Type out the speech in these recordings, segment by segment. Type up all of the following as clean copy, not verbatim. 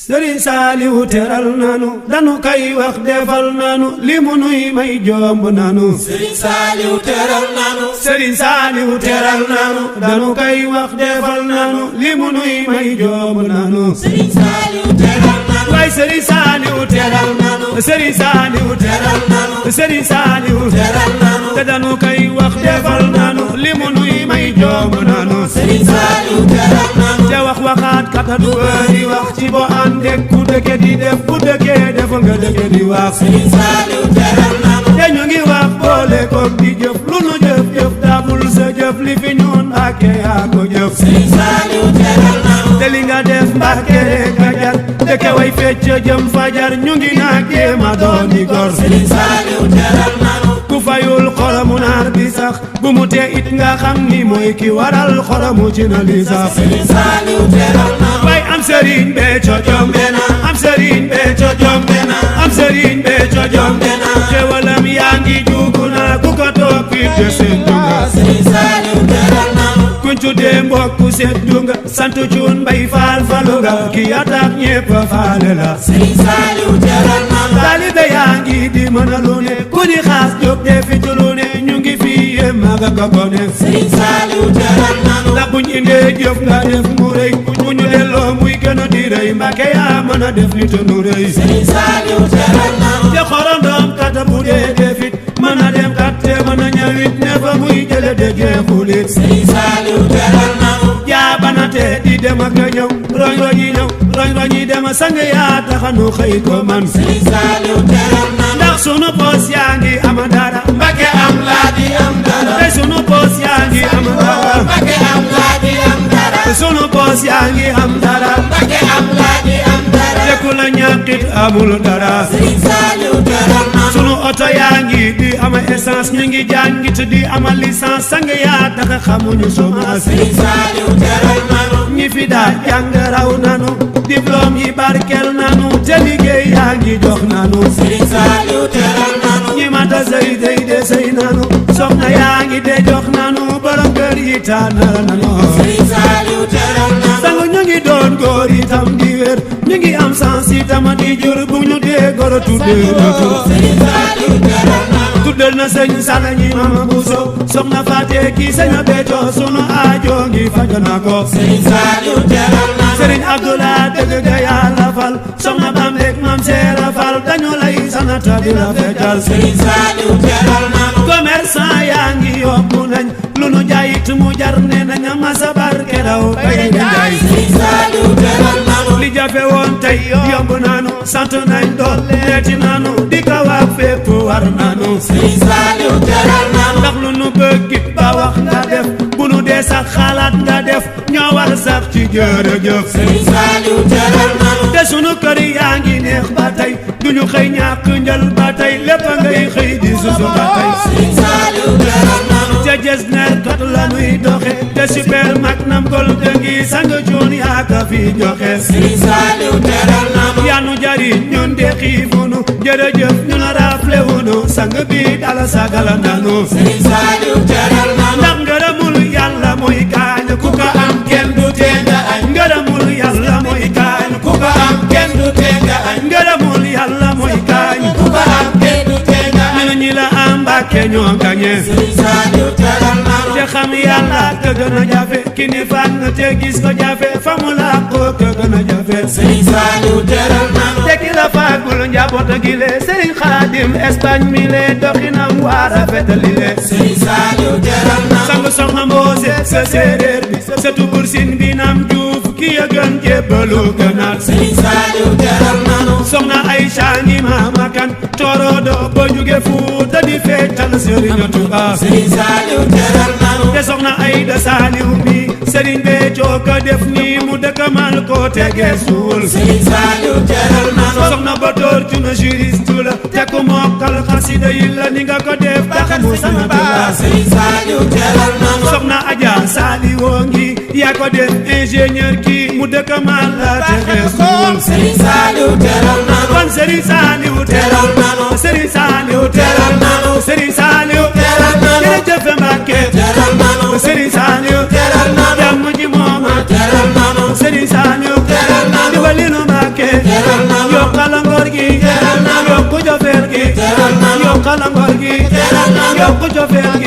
Serigne Saliou teral nanu danu kay wax defal nanu limu nuy may jomb nanu Serigne Saliou teral nanu Serigne Saliou teral nanu danu kay wax defal nanu limu nuy may jomb nanu Serigne Saliou teral nanu way Serigne Saliou teral nanu Serigne Saliou teral nanu Serigne Saliou teral nanu te danu kay wax defal nanu limu nuy may jomb nanu Serigne Saliou teral nanu te wax waxaat kata du bëri wax ci bo ande ku dëkke di def ku dëkke def nga dëkke di wax Serigne Saliou teral nanu te ñu ngi wax boole ko di jëf lu nu jëf jëf daabul sa jëf li fi ñun Mbàkke yaa ko jëf Serigne Saliou teral nanu te li nga def Mbàkke rek a jar dëkke way fecc jëm fajar ñu ngi naag jéema doon di gor Serigne Saliou teral nanu ku fayul xoromu naar bi sax bu mu tee it nga xam ni mooy ki waral xoromu ci na li sax Serigne Saliou teral nanu bay am Serigne Béthio jombe na am Serigne Béthio jombe na am Serigne Béthio jombe na xewalam yaa ngi juugu na ku ko toppi te seddu nga Serigne Saliou teral nanu kuñ tuddee mbokku seddu nga sant cuun mbay faal falu nga ki ya tax ñépp faale la Serigne Saliou teral nanu taalibe yaa ngi di mën a lu ne ku di xaas jóg dee fi ci lu ne ñu ngi fi yéem maga ka ko ne Serigne Saliou teral nanu ndax buñ indee jëf nga def mu rëy bu ñu delloo muy gën a di rëy Mbàkke yaa mën a def li te nu rëy Serigne Saliou teral nanu te xorom doom kata bu dee defit mën a dem kat te mën a ñëwit ne fa muy jële de jeexulit Serigne Saliou teral nanu jaabanate di dem ak a ñëw roñ roñi ñëw roñ roñi dem a sang yaa taxanu xëy ko man Serigne Saliou teral nanu ndax sunu poos yaa ngi ama dara Mbàkke am laa di am dara te sunu poos yaa ngi ama dara Mbàkke am laa di am dara sunu poos yaa ngi am dara Mbàkke am laa di am dara te ku la ñàkkit amul dara Serigne Saliou teral nanu sunu oto yaa ngi di ama essence ñu ngi jàngit di ama licence sang yaa tax xamuñu chômage Serigne Saliou teral nanu ñi fi daa jàng raw nanu diplôme yi barkel nanu te liggéey yaa ngi jox nanu Serigne Saliou teral nanu ñi mata sëy dey de sëy nanu soxna yaa ngi de jox nanu borom kër yi tànnal nanu Serigne Saliou teral nanu sang ñu ngi doon góor itam di wér ñu ngi am sens itam di jur bu ñu dee goro tuddee na tur Serigne Saliou teral nanu tuddal na sëñ Sala ñi mama Buso soxna Faate kii sëñ Béthio sunu aajo ngi faj na ko Serigne Saliou teral nanu Serigne Abdoulaye dëgg ga yàlla fal soxna Bambek mam Seera Fal dañu lay sanata di la fekkal Serigne Saliou teral nanu commerçant yaa ngi yokku nañ lu nu jaayit mu jar ne nañ masa barke raw bay di jaay Serigne Saliou teral nanu li jafe woon tey yomb nanu sant nañ dool leeti nanu di ko wax fépp war nanu Serigne Saliou teral nanu ndax lu nu bëggit ba wax nga def bu nu dee sax xalaat nga def ñoo war sax ci jërëjëf Serigne Saliou teral nanu te sunu kër yaa ngi neex ba tey duñu xëy ñàkk njël ba tey lépp ngay xëy di susu ba tey Serigne Saliou teral nanu te jes ner kat la nuy doxe te super mag nam gol dëngi sang joon yaa ka fi joxe Serigne Saliou teral nanu yaa nu jariñ ñun de xiifunu jërëjëf ñu na rafle wunu sang bi dala sagala nanu Serigne Saliou teral nanu ndax ngërëmul yàlla mooy kaañ ku ko am kenn du tee nga añ ngërëmul yàlla mooy kaañ ku ko am kenn du tee nga añ ngërëmul yàlla mooy kaañ ku ko am kenn du tee nga añ ñun ñi la am Mbàkke ñoo gañe Serigne Saliou teral nanu te xam yàlla ka gën a jafe ki ni fànn te gis ko jafe fa mu làqoo ka gën a jafe Serigne Saliou teral nanu te ki la faagul njaboot gi le Serigne Khadim Espagne mi le doxinam waa rafetali le Serigne Saliou teral nanu sang soxna Mboose sa séeréer bi sa tubur sin bi nam Juuf ki ya gën jébbalu gënaat Serigne Saliou teral nanu soxna Aïcha ngi maama kan torodo ba jóge Fuuta di feccal Serigne Touba Serigne Saliou teral nanu te soxna Aïda Saliou bi Serigne Béthio ko def ni mu dëkkamal ko tege suul Serigne Saliou teral nanu soxna Batoor Cuna juriste la te ku mokkal xasida yi la ni nga ko def tax mu sant la Serigne Saliou teral nanu soxna Adja Saliou ngi yaa ko def ingénieur kii mu dëkkamal la tege suul Serigne Saliou teral nanu kon Serigne Saliou teral nanu Serigne Saliou teral nanu Serigne Saliou teral nanu jërëjëf Mbàkke teral nanu Serigne Saliou teral nanu jàmm ji mooma teral nanu Serigne Saliou teral nanu dimbali nu Mbàkke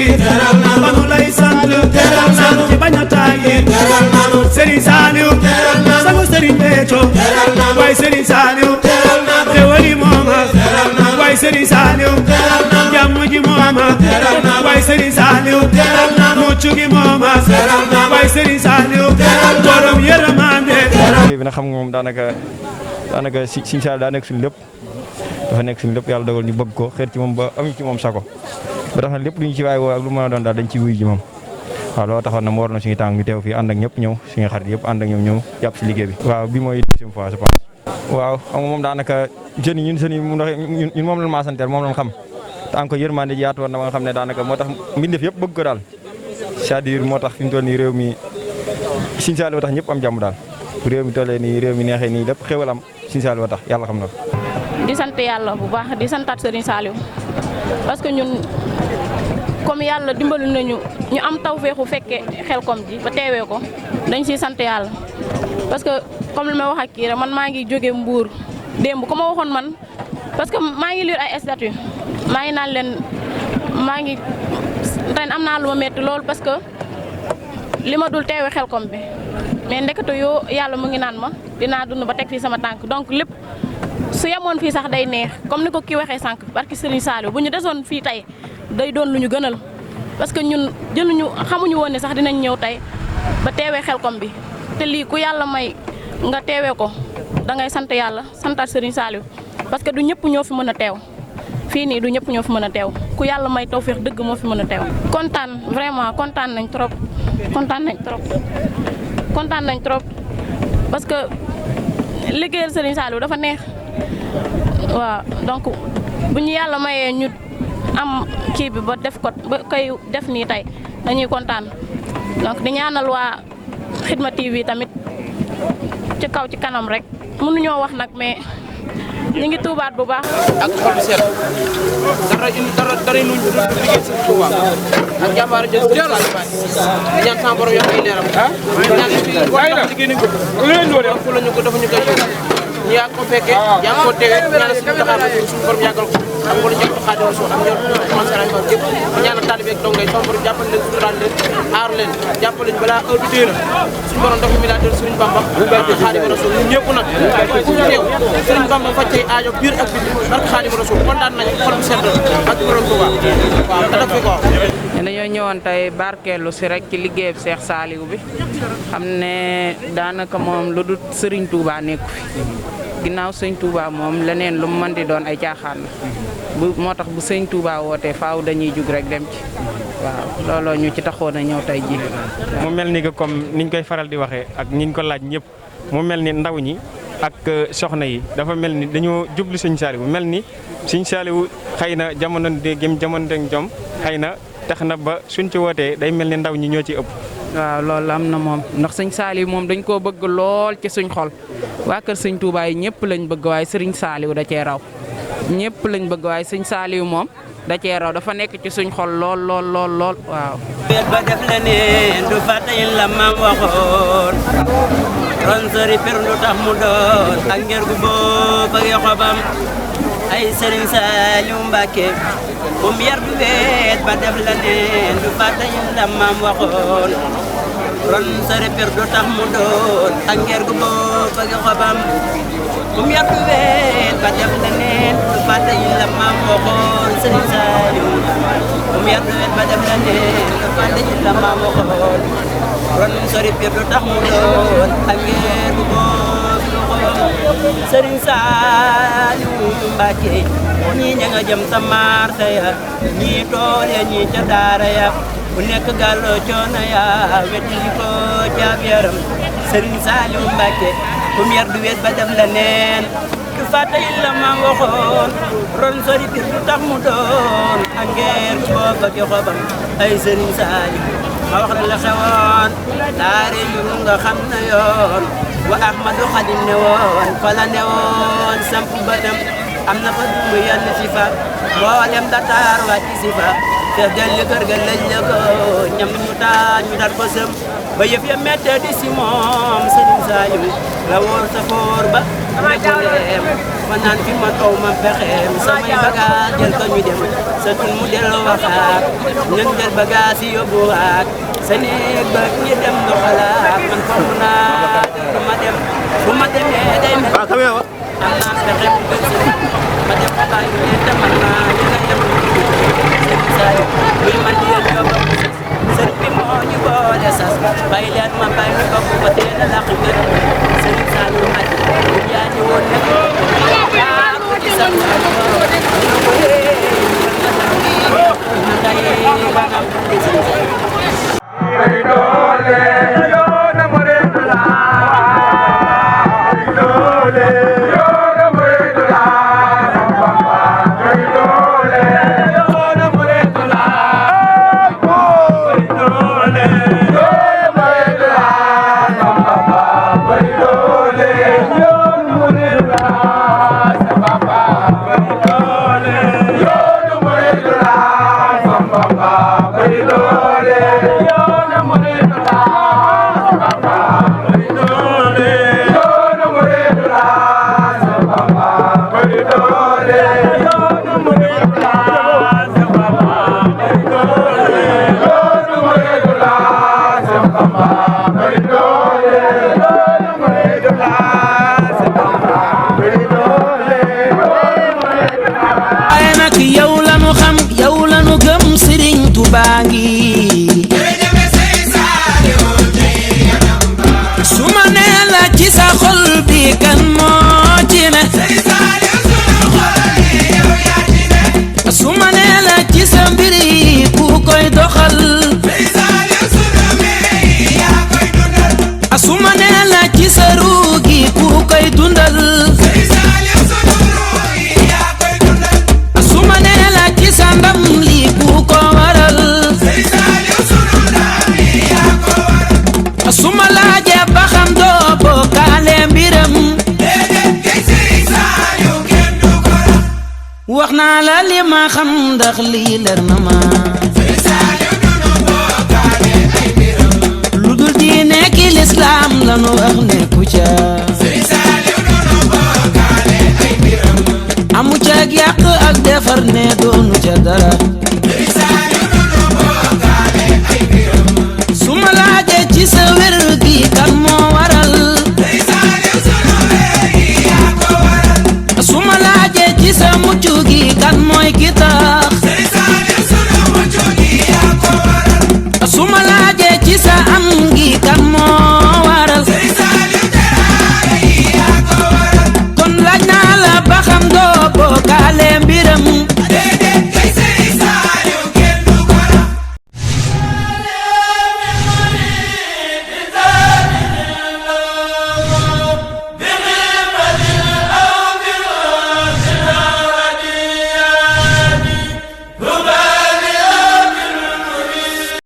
tàyyi teral nanu ba nu lay sant teral nanu ci bañ a tàyyi teral nanu Serigne Saliou teral nanu sangu Serigne Béthio teral nanu waaye Serigne Saliou teral nanu xewali mooma teral nanu waaye Serigne Saliou teral nanu jàmm ji mooma teral nanu waaye Serigne Saliou teral nanu mucc gi mooma teral nanu waaye Serigne Saliou teral nanu borom yërmande bi nag xam nga moom daanaka Serigne Saliou daa nekk suñu lépp dafa nekk suñu lépp yàlla dogal ñu bëgg ko xeer ci moom ba amuñu ci moom sago ba tax na lépp lu ñu ci waay woo ak lu mën a doon daal dañ ci wuyu ji moom waaw loolu taxoon na mu war na suñu tànk ñu teew fii ànd ak ñëpp ñëw suñu xarit yëpp ànd ak ñoom ñëw jàpp si liggéey bi waaw bi mooy deuxième fois je pense waaw xam nga moom daanaka jeunes yi ñun moom lañ maasanteel moom lañ xam te am ko yërmande ji yaatu woon na ba nga xam ne daanaka moo tax mbindeef yëpp bëgg ko daal c'est-à-dire moo tax fi mu toll nii réew mi Serigne Saliou tax ñëpp am jàmm daal bu réew mi tollee nii réew mi neexee nii lépp xéwal am Serigne Saliou tax yàlla xam na ko. di sant yàlla bu baax di santaat Serigne Saliou parce que ñun comme yàlla dimbali nañu ñu am tawféexu fekkee Xelcom ji ba teewee ko dañ siy sant yàlla parce que comme li may wax ak kii rek man maa ngi jóge Mbour démb ko ma waxoon man parce que maa ngi lire ay statut maa ngi naan leen maa ngi ren am naa lu ma metti loolu parce que li ma dul teewee Xelcom bi mais ndekete yoo yàlla mu ngi naan ma dinaa dund ba teg fii sama tànk donc lépp su yemoon fii sax day neex comme ni ko kii waxee sànq barki Serigne Saliou bu ñu desoon fii tey day doon lu ñu gënal parce que ñun jëluñu xamuñu woon ne sax dinañ ñëw tey ba teewee Xelcom bi te lii ku yàlla may nga teewee ko da ngay sant yàlla santaat Serigne Saliou parce que du ñëpp ñoo fi mën a teew fii nii du ñëpp ñoo fi mën a teew ku yàlla may tawfeex dëgg moo fi mën a teew. kontaan vraiment kontaan nañ trop parce que liggéeyal Serigne Saliou dafa neex waaw donc bu ñu yàlla mayee ñu am kii bi ba def ko ba koy def nii tey dañuy kontaan donc di ñaanal waa Xidma TV tamit ci kaw ci kanam rek mënuñoo wax nag mais ñu ngi tuubaat bu baax. ak xol bu set dara luñ liggéey si Touba ak jàmbaar jël si ñaan sama borom yokk ay leeram ñaan fi liggéey nañ ko fu lañu ko dafa ñu koy ñu yàgg ko fekkee yàgg ko teewee ñaanal suñu taxaar suñu borom yàggal ko am ko lu njëkk Xaadimu Rasuul am ñoo commencé nañ ko képp ñaanal taalibe ak dongay sama borom jàppal leen sutural leen aar leen jàppal leen balaa heure bi déena suñu borom dafa mi daa del Sëriñ Bamba Xaadimu Rasuul ñun ñëpp nag ku teew Sëriñ Bamba faj tey aajo biir ak biir barke Xaadimu Rasuul kontaan nañ xol bu sedd ak borom Touba waaw te daf fi ko dañoo ñëwoon tey barkeelu si rek ci liggéeyub Cheikh Saliou bi xam ne daanaka moom lu dul Serigne Touba nekku fi ginnaaw sëñ Touba moom leneen lu mu mën di doon ay caaxaan la bu moo tax bu sëñ Touba wootee faaw dañuy jug rek dem ci waaw looloo ñu ci taxoon a ñëw tey ji mu mel ni que comme niñ koy faral di waxee ak ñiñ ko laaj ñëpp mu mel ni ndaw ñi ak soxna yi dafa mel ni dañoo jublu Serigne Saliou mel ni Serigne Saliou xëy na jamono gém jamono ak jom xëy na tax na ba suñ ci wootee day mel ni ndaw ñi ñoo ci ëpp. waaw loolu am na moom ndax sëñ Saliou moom dañ koo bëgg lool ci suñ xol waa kër sëñ Touba yi ñëpp lañ bëgg waaye Serigne Saliou da cee raw ñëpp lañ bëgg waaye sëñ Saliou moom da cee raw dafa nekk ci suñ xol lool waaw. ba def la ne du fàtte la maam waxoon ron sori per lu tax mu doon ak ngir gu boobu ak xobam ay Serigne Saliou Mbacké um yar du weet ba def la ne du fàtte la maam waxoon ron sori per lu tax mu doon ak ngir gu boobu ak xobam um yar du weet ba def la ne du fàtte la maam waxoon Serigne Saliou um yar du weet ba def la ne du fàtte la maam waxoon ron sori per lu tax mu doon ak ngir gu boobu Serigne Saliou Mbacké ñii ña nga jëm sa marché ya ñii tool ya ñii ca daara ya bu nekk gàllo coono ya wetti ko jaab yaram Serigne Saliou Mbacké kum yar du wet ba def la neen du fàtte la ma waxoon ron sori bir du tax mu doon ak ngeer booba ki xobam ay Serigne Saliou ma wax la xewoon daare yu nga xam na yoon wa Ahmadou Khadim ne woon fa la ne woon samp bëtam am na fa mu yenn si fa mboolem Dakar wàcc si fa te delli kër ga lañ la ko ñam ñu taal ñu dar ko sëm ba yëf ya mette di si moom Serigne Saliou la woor sa foor ba ne ko leem ma naan fi ma taw ma pexeem samay bagage jël ko ñu dem sa tun mu del waxaat ñun jël bagage yi yóbbuwaat sa néeg ba ñu dem doxalaat man foog naa du ma dem bu ma demee day mel am naa pexe bu gën si ma dem ba bàyyi leen te man naa li nga yem Serigne Saliou luy man di yéen yóbbu sëriñ bi moo ñu boole sas bàyyi leen ma bàyyi ñu bokk ba teel a làq gën Serigne Saliou mat bu jaani woon ne yaa ko ci sam ñu ko yee na ngay banam di Serigne wax naa la li ma xam ndax lii leer na ma lu dul diine ki lislaam lanu wax nekku ca amu ca ak yàq ak defar ne doonu ca dara su ma laajee ci sa wér gi kan moo waral su ma laajee ci sa mucc gi kan mooy ki tax su ma laajee ci sa